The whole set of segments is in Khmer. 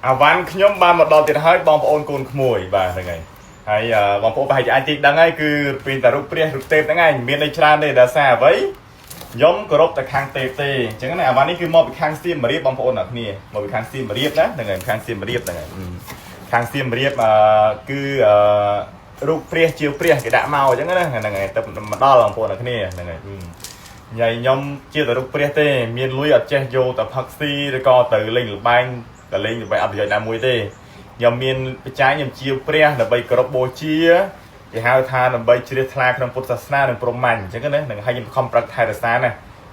អាវ៉ាន់ខ្ញុំបានមកដល់ទៀតហើយបងប្អូនកូនក្មួយបាទហ្នឹងហើយហើយអឺបងប្អូនប្រហែលជាអាចទីដឹងហើយគឺពីតារូបព្រះរូបទេពហ្នឹងឯងមានអីច្រើនទេដោយសារអ្វីខ្ញុំគោរពតែខាងទេពទេអញ្ចឹងណាអាវ៉ាន់នេះគឺមកពីខាងសៀមរាបបងប្អូនអ្នកគ្នាមកពីខាងសៀមរាបណាហ្នឹងហើយខាងសៀមរាបហ្នឹងហើយខាងសៀមរាបអឺគឺអឺរូបព្រះជាព្រះគេដាក់មកអញ្ចឹងណាហ្នឹងហើយទៅមកដល់បងប្អូនអ្នកគ្នាហ្នឹងហើយញ៉ៃខ្ញុំជាតែរូបព្រះទេមានលុយអត់ចេះយកទៅផឹកស៊ីឬក៏ទៅលេងល្បែងទៅលេងល្បែងអត់ប្រយោជន៍ណាមួយទេខ្ញុំមានបច្ច័យខ្ញុំជាព្រះដើម្បីគោរពបូជាគេហៅថាដើម្បីជ្រះថ្លាក្នុងពុទ្ធសាសនានិងព្រហ្មញ្ញអញ្ចឹងណានឹងឲ្យខ្ញុំខំប្រឹកថែរក្សាណា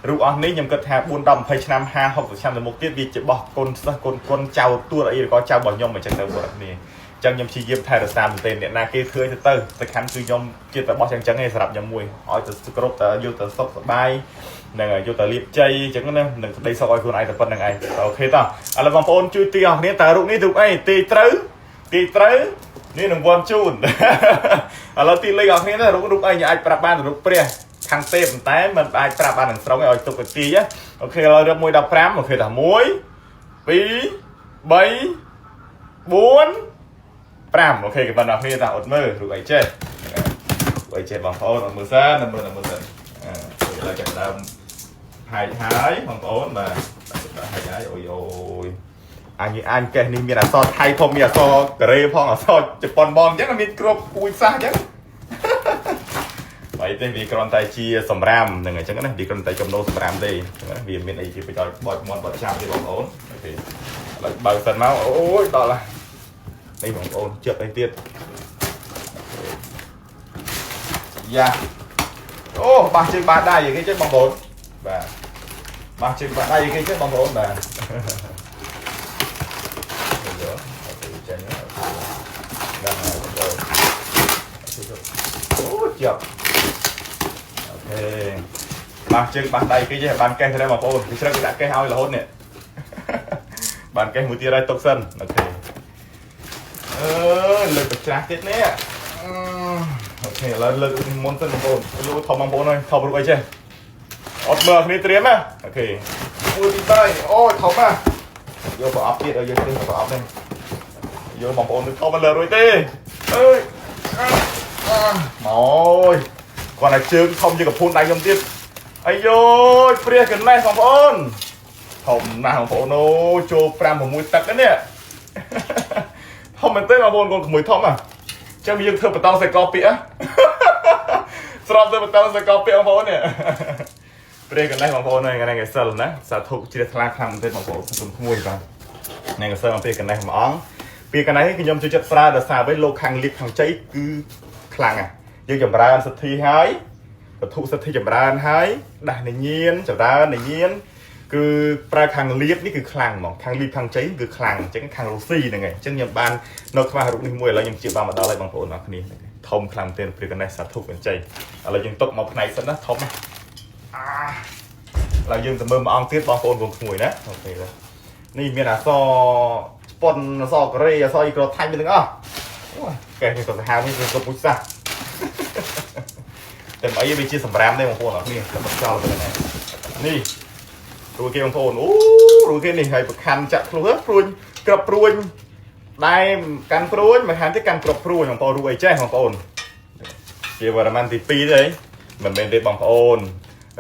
រូបអស់នេះខ្ញុំគិតថា4 10 20ឆ្នាំ50 60ឆ្នាំទៅមុខទៀតវាជាបោះកូនសិស្សកូនកូនចៅទួតអីឬក៏ចៅរបស់ខ្ញុំអញ្ចឹងទៅបងប្អូនគ្នាអញ្ចឹងខ្ញុំព្យាយាមថែរក្សាមែនទែនអ្នកណាគេឃើញទៅទៅសំខាន់គឺខ្ញុំជាតែបោះចឹងចឹងឯងសម្រាប់ខ្ញុំមួយឲ្យទៅគ្រប់តែយកទៅសុខសប្បាយនឹងយកទៅលៀបជ័យអញ្ចឹងណានឹងក្តីសុខឲ្យខ្លួនឯងតែប៉ុណ្្នឹងឯង OK តោះឥឡូវបងប្អូនជួយទីអស់គ្នាតើរូបនេះរូបអីទីត្រូវទីត្រូវនេះនឹងវ៉ាន់ជូន ឥឡូវទីលេខអស់គ្នាណារូបរូបអីអាចប្រាប់បានរូបព្រះខាងទេពប៉ុន្តែមិនអាចប្រាប់បានទាំងស្រុងឲ្យទុកទៅទី OK ឥឡូវរាប់1ដល់5 OK ដល់1 2 3 4 5 OK ក៏ប៉ុណ្ណោះគ្នាតាអត់មើលរូបអីចេះរូបអីចេះបងប្អូនអត់មើលសិនមើលមើលសិនអឺឥឡូវចាប់ដើមហែកហើយបងប្អូនបាទចាប់ហែកហើយអូយអូយអញអញកេះនេះមានអក្សរថៃផងមានអក្សរកូរ៉េផងអក្សរជប៉ុនផងអញ្ចឹងមានគ្រប់ពូជសាសន៍អញ្ចឹង បើទេវាគ្រាន់តែជាសម្រាមហ្នឹងអញ្ចឹងណាវាគ្រាន់តែចំណូលសម្រាមទេអញ្ចឹងណាវាមានអីជាប្រយោជន៍បត់មាត់បត់ចាំទេបងប្អូន OK ឥឡូវបើកសិនមកអូយដល់ហើយនេះបងប្អូនជឹកអីទៀតយ៉ាអូបាសជើងបាសដៃគេចេះបងប្អូនបាទបាសជើងបាសដៃគេចេះបងប្អូនបាទយកអត់ទៅចេញដល់ហើយបងប្អូនអូជាប់ OK បាសជើងបាសដៃគេចេះបានកេះទៅបងប្អូនគេជ្រឹកគេដាក់កេះឲ្យរហូតនេះបានកេះមួយទៀតឲ្យទុកសិន OK អឺលើកបច្រាស់ទៀតនេះ OK ឥឡូវលើកមុនសិនបងប្អូនលើកធំបងប្អូនអើយធំរូបអីចេះអត់មើលគ្នាត្រៀមណា OK 1 2 3អូធំណាយកប្រអប់ទៀតឲ្យយើងនេះប្រអប់នេះយកបងប្អូនធំមិនលើរួចទេអើយមកអូយគាត់តែជើងធំជាងកពូនដៃខ្ញុំទៀតអាយយព្រះកណេះបងប្អូនធំណាស់បងប្អូនអូចូល5 6ទឹកនេះធំមែនទេបងប្អូនកូនក្មួយធំហ่ะចឹងយើងធ្វើបន្តសៃកពាក្យស្របទៅបន្តសៃកពាក្យបងប្អូននេះព្រះកណេះបងប្អូនហ្នឹងថ្ងៃកសិលណាសាធុជ្រះថ្លាខ្លាំងមែនទេបងប្អូនគុំក្មួយបាទថ្ងៃកសិលអំពីកណេះមួយអង្គពីកណេះខ្ញុំចូលចិត្តប្រើដោយសារអ្វីលោកខាងលៀបខាងជ័យគឺខ្លាំងហ่ะយើងចម្រើនសទ្ធាហើយវត្ថុសទ្ធាចម្រើនហើយដាស់និញ្ញាណចម្រើននិញ្ញាណគឺប្រើខាងលៀបនេះគឺខ្លាំងហ្មងខាងលៀបខាងជ័យគឺខ្លាំងអញ្ចឹងខាងរុស្ស៊ីហ្នឹងឯងអញ្ចឹងខ្ញុំបាននៅខ្វះរូបនេះមួយឥឡូវខ្ញុំជាបានមកដល់ហើយបងប្អូនអរគ្នាធំខ្លាំងមែនទែនព្រះកណេះសាធុកញ្ច័យឥឡូវយើងទុកមកផ្នែកសិនណាធំណាអាឥឡូវយើងទៅមើលមួយអង្គទៀតបងប្អូនកូនក្មួយណា OK នេះមានអក្សរជប៉ុនអក្សរកូរ៉េអក្សរអ៊ីក្រថៃមានទាំងអស់អូកែនេះក៏សាហាវនេះគឺគ្រប់ពូជសាសន៍តែមិនអីវាជាសម្រាមទេបងប្អូនអរគ្នាតែមកចោលទៅណានេះរួចគេបងប្អូនអូរួចគេនេះហើយប្រខាន់ចាក់ធ្លុះព្រួញក្របព្រួញដែមកាន់ព្រួញមកហានទៀតកាន់ក្របព្រួញបងប្អូនរួចអីចេះបងប្អូនជាវរ្ម័នទី2ទេមិនមែនទេបងប្អូន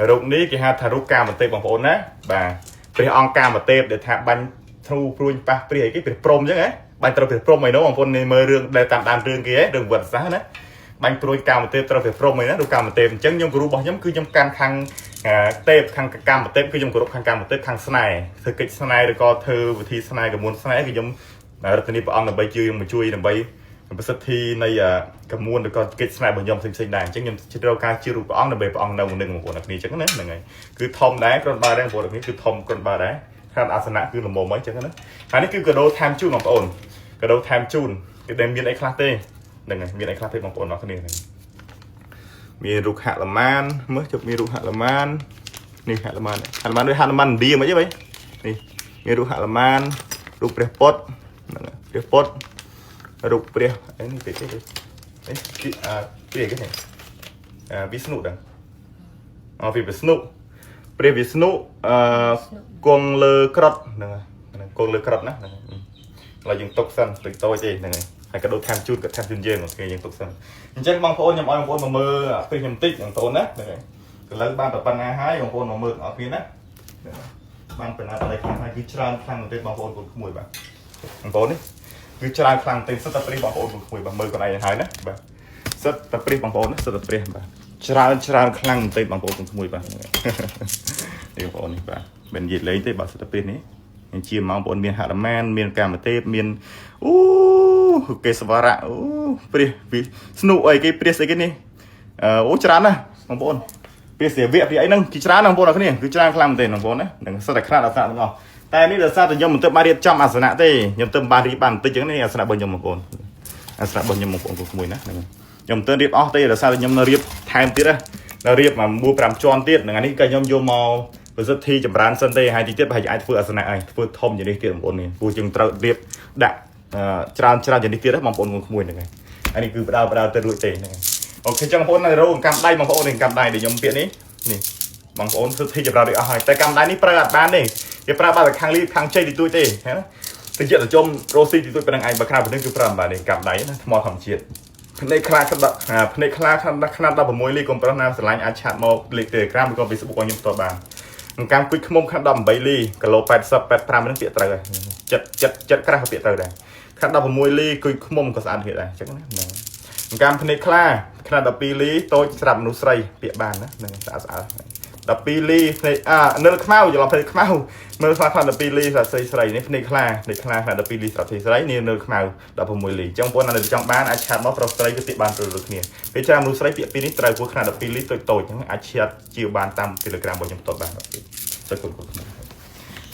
រូបនេះគេហៅថារូបកាមទេពបងប្អូនណាបាទព្រះអង្គកាមទេពដែលថាបាញ់ធ្នូព្រួញប៉ះព្រះអីគេព្រះព្រំអញ្ចឹងហ៎បាញ់ត្រូវព្រះព្រំអីនោះបងប្អូននេះមើលរឿងដែលតាមដានរឿងគេហ៎រឿងវត្តសាស្ត្រណាបាញ់ព្រួយកាមទេពត្រូវព្រះព្រំអីណារូបកាមទេពអញ្ចឹងខ្ញុំគោរពរបស់ខ្ញុំគឺខ្ញុំកាន់ខាងទេពខាងកម្មទេពគឺខ្ញុំគោរពខាងកម្មទេពខាងស្នេហ៍ធ្វើកិច្ចស្នេហ៍ឬក៏ធ្វើវិធីស្នេហ៍កមុនស្នេហ៍គឺខ្ញុំរតនីព្រះអង្គដើម្បីជួយមកជួយដើម្បីប្រសិទ្ធិនៃកមួនឬក៏កិច្ចស្នេហ៍របស់ខ្ញុំផ្សេងៗដែរអញ្ចឹងខ្ញុំត្រូវការជារូបព្រះអង្គដើម្បីព្រះអង្គនៅនឹងបងប្អូនគ្នាអញ្ចឹងណាហ្នឹងហើយគឺធំដែរគ្រាន់បើដែរបងប្អូនគ្នាគឺធំគ្រាន់បើដែរខាងអាសនៈគឺល្មមអញ្ចឹងណាហើយនេះគឺកាដូថែមជូនបងប្អូនកដោថែមជូនគឺតែមានអីខ្លះទេហ្នឹងហើយមានអីខ្លះទេបងប្អូនអរគ្នាហ្នឹងមានរូបហនុមានមើលជប់មានរូបហនុមាននេះហនុមានហនុមានដូចហនុមានឥណ្ឌាមិនអីបីនេះមានរូបហនុមានរូបព្រះពុទ្ធហ្នឹងហើយព្រះពុទ្ធរូបព្រះអីនេះទេទេនេះគឺអើព្រះគេនេះអឺវិស្ណុដឹងអវិស្ណុព្រះវិស្ណុអឺគង់លើក្រត់ហ្នឹងហើយគង់លើក្រត់ណាហ្នឹងហើយ ឥឡូវយើងទុកសិនតូចតូចទេហ្នឹងហើយហើយក៏ដូចថែមជូតក៏ថែមជូនយើង OK យើងទុកសិនអញ្ចឹងបងប្អូនខ្ញុំឲ្យបងប្អូនមកមើលពេលខ្ញុំតិចបងប្អូនណាហ្នឹងហើយឥឡូវបានប៉ុណ្ណាហើយបងប្អូនមកមើលទាំងអស់គ្នាណាបានប៉ុណ្ណាបដិខ្លាំងហើយគឺច្រើនខ្លាំងមែនទេបងប្អូនកូនក្មួយបាទបងប្អូននេះគឺច្រើនខ្លាំងមែនទេសិតតែព្រិះបងប្អូនកូនក្មួយបាទមើលខ្លួនឯងហើយណាបាទសិតតែព្រិះបងប្អូនណាសិតតែព្រិះបាទច្រើនច្រើនខ្លាំងមែនទេបងប្អូនកូនក្មួយបាទនេះបងប្អូននេះបាទមិននិយាយលេងទេបាទសិតតែព្រិះនេះជាម៉ោងបងប្អូនមានហនុមានមានកាមទេពមានអូកេសវរៈអូព្រះវិស្នុអីគេព្រះស្អីគេនេះអូច្រើនណាស់បងប្អូនព្រះសិវៈព្រះអីហ្នឹងគឺច្រើនណាស់បងប្អូនអរគ្នាគឺច្រើនខ្លាំងមែនទេបងប្អូនណានឹងសិតតែខ្នាតអាសនៈទាំងអស់តែនេះដោយសារតែខ្ញុំមិនទៅបានរៀបចំអាសនៈទេខ្ញុំទៅបានរៀបបានបន្តិចចឹងនេះអាសនៈរបស់ខ្ញុំបងប្អូនអាសនៈរបស់ខ្ញុំបងប្អូនក្មួយណាហ្នឹងខ្ញុំមិនទៅរៀបអស់ទេដោយសារតែខ្ញុំនៅរៀបថែមទៀតណានៅរៀបមក1 5ជាន់ទៀតហ្នឹងនេះក៏ខ្ញុំយកមកប្រសិទ្ធិចម្រើនសិនទេហើយទីទៀតប្រហែលជាអាចធ្វើអាសនៈហើយធ្វើធំជាងនេះទៀតបងប្អូននេះព្រោះយើងត្រូវរៀបដាក់ច្រើនច្រើនជាងនេះទៀតបងប្អូនក្មួយហ្នឹងហើយអានេះគឺបដៅបដៅទៅរួចទេហ្នឹងហើយ OK ចឹងបងប្អូននៅរោងកម្មដៃបងប្អូននេះកម្មដៃដែលខ្ញុំពាក្យនេះនេះបងប្អូនសិទ្ធិចម្រើនរួចអស់ហើយតែកម្មដៃនេះប្រើអត់បានទេគេប្រើបានតែខាងលីខាងជ័យទីទួយទេណាទៅជាទៅជុំរ៉ូស៊ីទីទួយប៉ុណ្ណឹងឯងបើក្រៅពីនេះគឺប្រើមិនបានទេកម្មដៃណាថ្មធម្មជាតិភ្នែកខ្លាខ្នាតភ្នែកខ្លាខ្នាតខ្នាត16លីកុំប្រុសណាស្រឡាញ់អាច chat មកលេខ Telegram ឬក៏ Facebook របស់ខ្ញុំផ្ទាល់បានកម្មគួចខ្មុំខ្នាត18លីគីឡូ80 85ហ្នឹងពាក្យត្រូវហើយចិត្តចិត្តចិត្តក្រាស់ក៏ពាក្យត្រូវដែរខ្នាត16លីគួចខ្មុំក៏ស្អាតទៀតដែរអញ្ចឹងណាហ្នឹងកម្មភ្នែកខ្លាខ្នាត12លីតូចស្រាប់មនុស្សស្រីពាក្យបានណាហ្នឹងស្អាតស្អាត12លីភ្នែកអានៅខ្មៅច្រឡំភ្នែកខ្មៅមើលខ្លាខ្នាត12លីស្រាប់ស្រីស្រីនេះភ្នែកខ្លាភ្នែកខ្លាខ្នាត12លីស្រាប់ស្រីស្រីនេះនៅខ្មៅ16លីអញ្ចឹងបងប្អូនណាដែលចង់បានអាច chat មកប្រុសស្រីគឺពាក្យបានត្រូវដូចគ្នាពេលច្រើនមនុស្សស្រីពាក្យពីរនេះត្រូវព្រោះខ្នាត12លីតូចតូចអញ្ចឹងអាច chat ជាបានតាម Telegram របស់ខ្ញុំផ្ទាល់បានបាទទៅគុណគុណ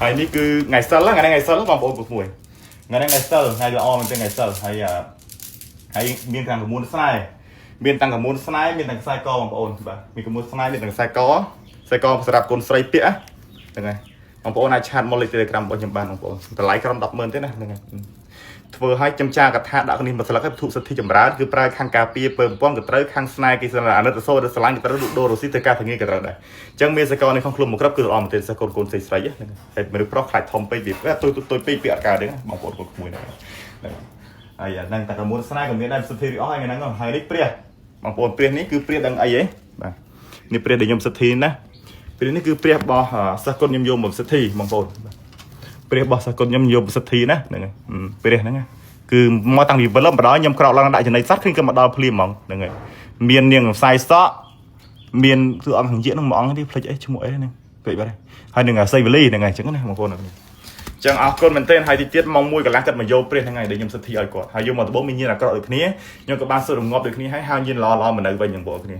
ហើយនេះគឺថ្ងៃសិលថ្ងៃនេះថ្ងៃសិលបងប្អូនក្មួយថ្ងៃនេះថ្ងៃសិលថ្ងៃល្អមែនទេថ្ងៃសិលហើយហើយមានទាំងកមួនស្នេហ៍មានទាំងកមួនស្នេហ៍មានទាំងខ្សែកបងប្អូនបាទមានកមួនស្នេហ៍មានទាំងខ្សែកខ្សែកសម្រាប់កូនស្រីពាក់ហ្នឹងហើយបងប្អូនអាច chat មកលេខ Telegram របស់ខ្ញុំបានបងប្អូនតម្លៃក្រោម100,000ទេណាហ្នឹងហើយធ្វើឲ្យចំចាកថាដាក់នេះមួយស្លឹកឲ្យវត្ថុសិទ្ធិចម្រើនគឺប្រើខាងការពារពើពងក៏ត្រូវខាងស្នេហ៍គេស្រឡាញ់អាណិតសូរស្រឡាញ់ក៏ត្រូវលក់ដូររស៊ីទៅការធានាក៏ត្រូវដែរអញ្ចឹងមានសកលនៅក្នុងខ្លួនមួយគ្រាប់គឺល្អមែនទែនសិស្សកូនកូនស្រីស្រីហ្នឹងហើយមនុស្សប្រុសខ្លាចធំពេកវាទូទូពេកពីអត់កើតទេបងប្អូនកូនក្មួយហ្នឹងហើយអាហ្នឹងតែកមួនស្នេហ៍ក៏មានដែរសិទ្ធិរីអស់ហើយហ្នឹងហើយនេះព្រះបងប្អូនព្រះនេះគឺព្រះដឹងអីហ៎បាទនេះព្រះដែលខ្ញុំសិទ្ធិណាព្រះនេះគឺព្រះរបស់សិស្សគុណខ្ញុំយកមកសិទ្ធិបងប្អូនព្រះរបស់សិស្សគុណខ្ញុំយកមកសិទ្ធិណាហ្នឹងព្រះហ្នឹងគឺមកតាំងពីវិលមកដល់ខ្ញុំក្រោកឡើងដាក់ចំណីសត្វឃើញក៏មកដល់ភ្លាមហ្មងហ្នឹងហើយមាននាងខ្សែសក់មានគឺអង្គហង្យហ្នឹងមួយអង្គនេះភ្លេចអីឈ្មោះអីហ្នឹងភ្លេចបាត់ហើយនឹងសីវលីហ្នឹងហើយអញ្ចឹងណាបងប្អូនចឹងអរគុណមែនទែនហើយទីទៀតម៉ោង1កន្លះគាត់មកយកព្រះហ្នឹងហើយដែលខ្ញុំសិទ្ធិឲ្យគាត់ហើយយកមកដំបូងមានញៀនអាក្រក់ដូចគ្នាខ្ញុំក៏បានសុទ្ធរងាប់ដូចគ្នាហើយហៅញៀនល្អល្អមកនៅវិញបងប្អូនគ្នា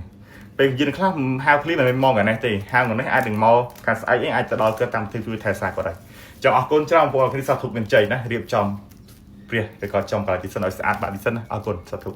ពេលញៀនខ្លះហៅភ្លាមមិនមែនមកថ្ងៃនេះទេហៅថ្ងៃនេះអាចនឹងមកខាងស្អែកអីអាចទៅដល់គាត់តាមទីជួយថែសារគាត់ហើយចឹងអរគុណច្រើនបងប្អូនគ្នាសាធុមានជ័យណារៀបចំព្រះឬក៏ចំកន្លែងទីសិនឲ្យស្អាតបាក់ទីសិនណាអរគុណសាធុ។